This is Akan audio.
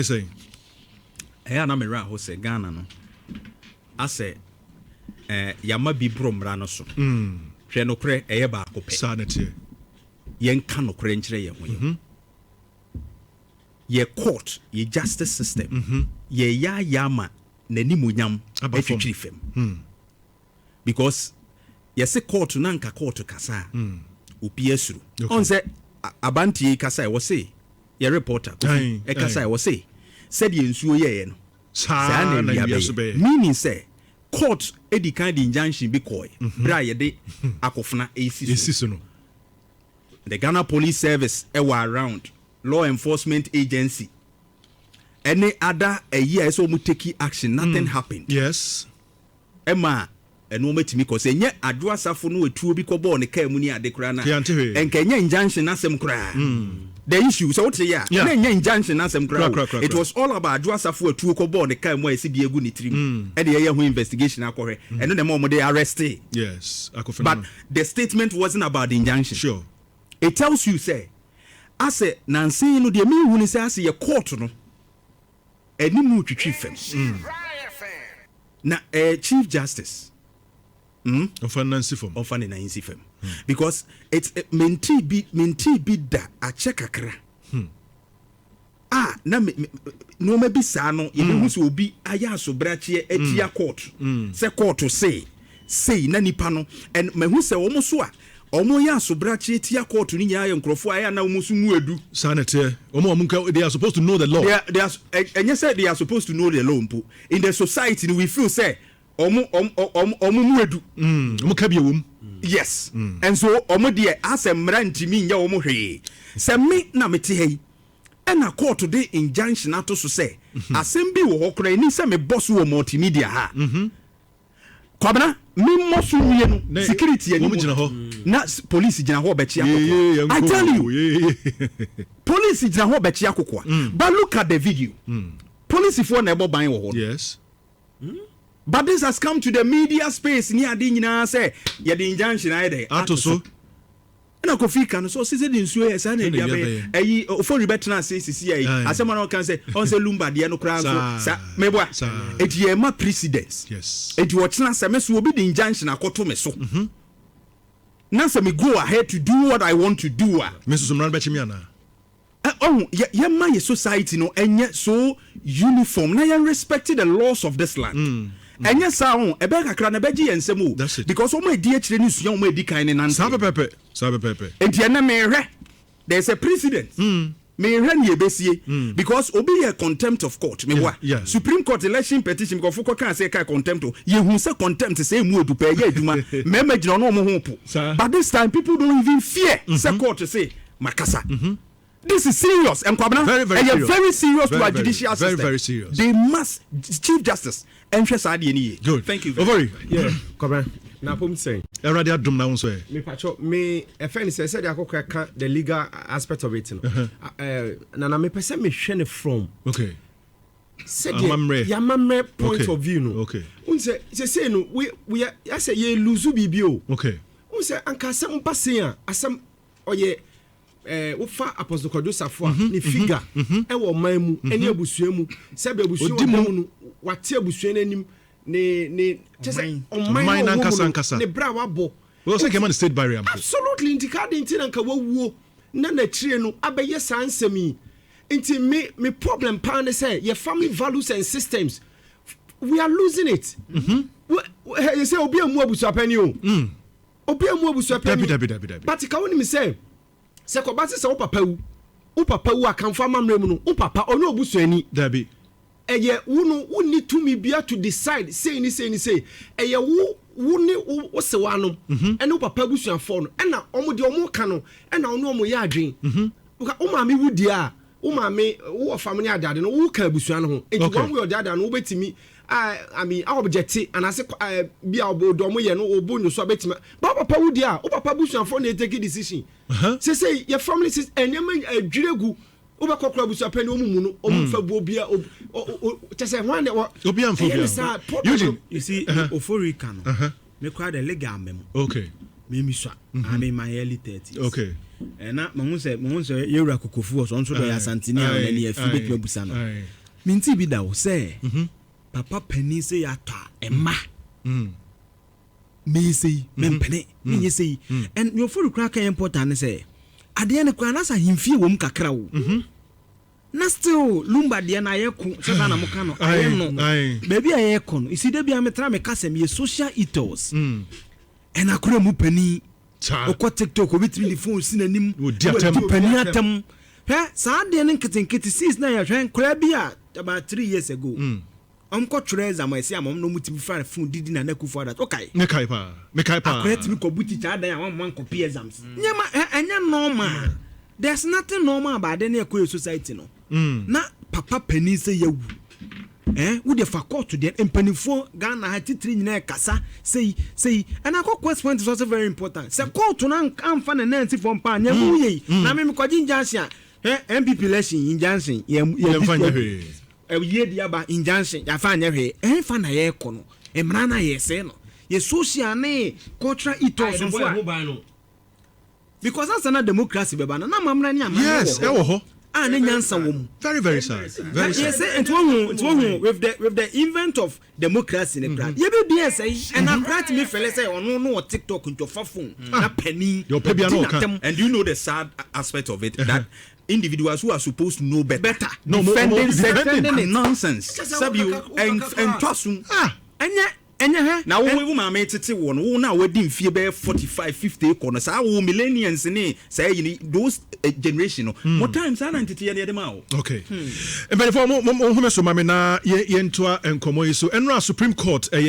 Sɛn? Ɛyɛ a na me werɛ aho sɛ Ghana no asɛ eh, yɛama bi boro mmara no so. Hwɛ nokorɛ ɛyɛ baako pɛ. Saa na ɛteɛ. Yɛnka nokorɛ nkyerɛ yɛn ho yɛn ho. Yɛ court, yɛ justice system, yɛyɛ ayɛ ama n'animuonyam Aba fam. atwitwiri fam. Because yɛse court no anka court kasa a, obi asuro. Ɔn sɛ abanteɛ yi kasa a ɛwɔ se yɛ reporter Kofi ɛkasa a ɛwɔ se sɛdeɛ nsuo yɛeɛ no saa na awia bɛyɛ. Meaning sɛ court di kan de injunction bi kɔɔe berɛ a yɛde akofena ɛresi so no. The Ghana Police Service ɛwɔ around, law enforcement agency ɛne other ɛyi a ɛsɛ wɔn take action, nothing happened. Yes. Ɛma nnoɔma tumi kɔ. Sɛ ɛnyɛ Adwo Asafo no atuo bi kɔbɔɔ ne kaa mu ne ade koraa no a, Yɛante hwee. ɛnka ɛnyɛ injunction asɛm koraa. The issue, sɛ wote yɛ a, na ɛnyɛ injunction asɛm koraa o. It was all about Adwo Asafo atuo kɔbɔɔ ne kaa mu a yɛsi bi agu ne tirim ɛna yɛyɛ ho investigation akɔhwɛ. Ɛno na ɛma wɔde arrestee. Yes, Akofena But no. the statement wasn't about the injunction. Sure. It tells you sɛ, asɛ nansa yi no deɛ mehu ne sɛ asɛ yɛ court no, Anim retwitwi fam. Na eh, Chief Justice. Hmm? Ɔfa ne nan nsi fam. Ɔfa ne nan nsi fam. Because it's eh, mentii bi mentii bi da akyɛ kakra. A na me, me nneɛma bi saa no yɛbɛhu sɛ obi ayɛ asobrakyeɛ atia court. Sɛ court se sei na nipa no and mahu sɛ wɔn so a wɔn yɛ asobrakyeɛ tia court no nyinaa yɛ nkurɔfoɔ a ɛyɛ a na wɔn nso mu adu. Saa na ɛteɛ. Wɔn a wɔn nka they are supposed to know the law. They are, they are, ɛnyɛ sɛ they are supposed to know the law mpo. In the society no we feel sɛ wɔn wɔn wɔn wɔn mu adu. Wɔn ka bi ɛwɔ mu. Yes. And so wɔn deɛ asɛ mmara ntumi nyɛ wɔn hwee. Sɛ me na mete ha yi ɛna court de injunction ato so sɛ asɛm bi wɔ hɔ koraa ɛni sɛ mebɔ so wɔ multimedia ha. Kwabena, me mmɔ so nwie no, security anim hɔ, na police gyina hɔ bɛkye akokoa. I tell you, police gyina hɔ bɛkye akokoa. But look at the video. Polisifoɔ na ɛbɔ ban wɔ hɔ no. Yes. But this has come to the media space ne ade nyinaa sɛ yɛde injunction ayɛ dɛ ato so. Ɛna Kofi ka no sɛ ɔse sɛdeɛ nsuo yɛ saa na awia bɛyɛ. Ɛyi Ofori bɛtena ase sisi ayi asɛm a na ɔka sɛ ɔn sɛ Lumba deɛ no koraa nso sa meboa. Eti yɛ ma precedence. Eti ɔkyena sɛ me so obi de injunction akɔto me so na sɛ me go ahead to do what I want to do a. Me nso so mmara no bɛkye me anaa? Ɔho yɛ yɛma yɛ society no ɛnyɛ so uniform na yɛn respect the laws of this land ɛnyɛ saa ɔho ɛbɛyɛ kakra na ɛbɛgye yɛn nsam o because wɔn a ɛdi akyire no sua wɔn a ɛdi kan no nante. Saa pɛpɛɛpɛ saa pɛpɛɛpɛ. Nti ɛnɛ mehwɛ there is a precedent mehwɛ nea ɛbɛsie because obi yɛ contempt of court meboa supreme court election petition nkurɔfo kɔ kaa sɛ ɛka contempt o yɛhu sɛ contempt sɛ ɛmu odu pɛɛ ɛyɛ adwuma mmarima gyina ɔno wɔn ho po but this time people don't even fear sɛ court se makasa. This is serious Nkwabena. Very very ɛyɛ serious. very serious to Very our very judicial very system. very serious. They must Chief Justice ɛnhwɛ saa adeɛ no yie. Good. Thank you very Ofori. much. Yeah, Kwabena. Na apom sɛn? Awurade adom na wo nso ɛ. Mepakyɛw me ɛfɛ ne sɛ sɛdeɛ akɔkora ka the legal aspect of it no. Nana mepɛ sɛ mehwɛ no from. Okay. Sɛdeɛ yamammerɛ point of view no. Okay. N sɛ sɛsɛ no we we yasɛ yɛ lose biribi o. Okay. N sɛ anka asɛm ba sen a asɛm ɔyɛ ɛɛ wofa Apostle Kwadwo Safo a ne figure ɛwɔ ɔman mu ɛne abusua mu sɛbi abusua Odi ɔda mu. mu no wate abusua no anim ne ne kyɛ sɛ ɔman Ɔman no ɔwɔ n'ankasa mu no ankasa. ne bra wabɔ. Well, sɛ kɛma no state barrier mpo. Absolutely nti ka adi nti na nka wawuo na n'akyire no abɛyɛ saa nsɛm yi nti me me problem paa ne sɛ yɛ family values and systems we are losing it. Yɛ sɛ obi amu abusuapɛni o. Obi amu abusuapɛni. Dabi dabi dabi dabi. But ka wonim sɛ sɛ kɔba sɛ sɛ wo papa wu wo papa wu akamfo amammerɛ mu no wo papa ɔnyɛ obusuani. Dabi. Ɛyɛ wo no wonni tumi bia to decide sei ne sei ne sei. Ɛyɛ wo wo ne wo wo sewa nom ɛne wo papa abusuafoɔ no ɛna ɔmo deɛ ɔmo ka no ɛna ɔne ɔmo yɛ adwen. Wo maame wu deɛ a wo maame wo ɔfam ne adeade no wo ka abusua no ho. Nti Okay. one way or the other no wobɛtumi I mean objecte anaasɛ bi a ɔbo deɛ ɔmo yɛ no ɔbo nyo so a bɛtumi. Ba wo papa wu deɛ a wo papa abusuafoɔ na ɛtake decision. Sesei yɛ family system nneɛma adwiri agu. Wobɛkɔ kora abusuapɛni ɔmo mu no ɔmo nfa bu obia kyɛ sɛ hwan na wɔ Obi amfa ɛyɛ obi ne saa amfa. problem Eugene. no. You see, Ofori ka no, me kora de legal mɛ mu. Okay. Memi sua. I'm in my early 30s. Ɛna mahu sɛ yɛwura Kokofu wɔ so, ɔno nso dɔ yɛ Asanteni a ɔnani afi bɛtumi abusa no. Menti bi da wo sɛ papa panin sɛ yɛatɔ a ɛma meyɛ sɛ yi, mempene, menyɛ sɛ yi. And yɛfori koraa ka yɛ important ne sɛ adeɛ no koraa na sɛ ahemfie wɔ mu kakra wo na still Lumba deɛ no ayɛ ko sɛ saa na moka no ayɛ no baabi a yɛkɔ no ɛsi da bia metra meka sɛm yɛ social ethos. Ɛna akora mu panin wokɔ TikTok, obɛtumi de phone si n'anim. Ɔdi atɛm. Wadi panin atɛm. Hwɛ saa adeɛ no nketenkete sis na yɛhwɛ nkwadaa bi a about 3 years ago ɔmkɔ twerɛ exam a ɛsɛ ama ɔm na ɔmutumi fa phone didi Nana Akufo Addo, wokae? Mekae paa, mekae paa. Akwadaa tumi kɔbu teacher adan a wamma nkɔpi exams nneɛma. Ɛnyɛ normal. There's nothing normal about ade ne ɛkɔ yɛ society no. Na papa panin sɛ yɛwu wode fa court deɛ, mpanimfoɔ Ghana ha titiri nyinaa kasa sei sei. Ɛna akɔ court point is also very important sɛ court no amfa ne nan si fam paa nea mu yɛ yi na me mekɔgye injunction a NPP election injunction yɛ Yɛmfa nyɛ hwee. Yie di aba injunction, yɛafa anyɛ hwee. Ɛmfa na yɛrekɔ no, mmara no a yɛsɛe no yɛ social ne cultural ethos nso a, because ansa na democracy bɛba no na amammerɛ ne amanneɛ Yes, ɛwɔ hɔ. A ne nyansa wɔ mu. Very, very sad, very sad. Yɛsɛ nti wohu with the invent of democracy ne kora yɛbɛ bi ɛsɛ yi, ɛna akora tumi fɛlɛ sɛ ɔno no wɔ TikTok nti ɔfa phone na panin Deɛ ɔpɛ bia na ɔdi ɔka. n'atɛm. And do you know the sad aspect of it? That individuals who are supposed to know better, better No, defending defending. defending it. Nonsense. Sabi ɛntɔ so. Ɛnyɛ hɛ. Na wo maame tete wɔ no, wo na wadi mfie bɛyɛ 45, 50 kɔ no, saa wo millennials ne saa yi ni, those generation no mo time saa na ntete yɛ ne yɛde ma wo. Okay, mpanyinfoɔ, mo home so ma me na yɛntoa nkɔmmɔ yi so. Ɛnora Supreme Court ɛyɛ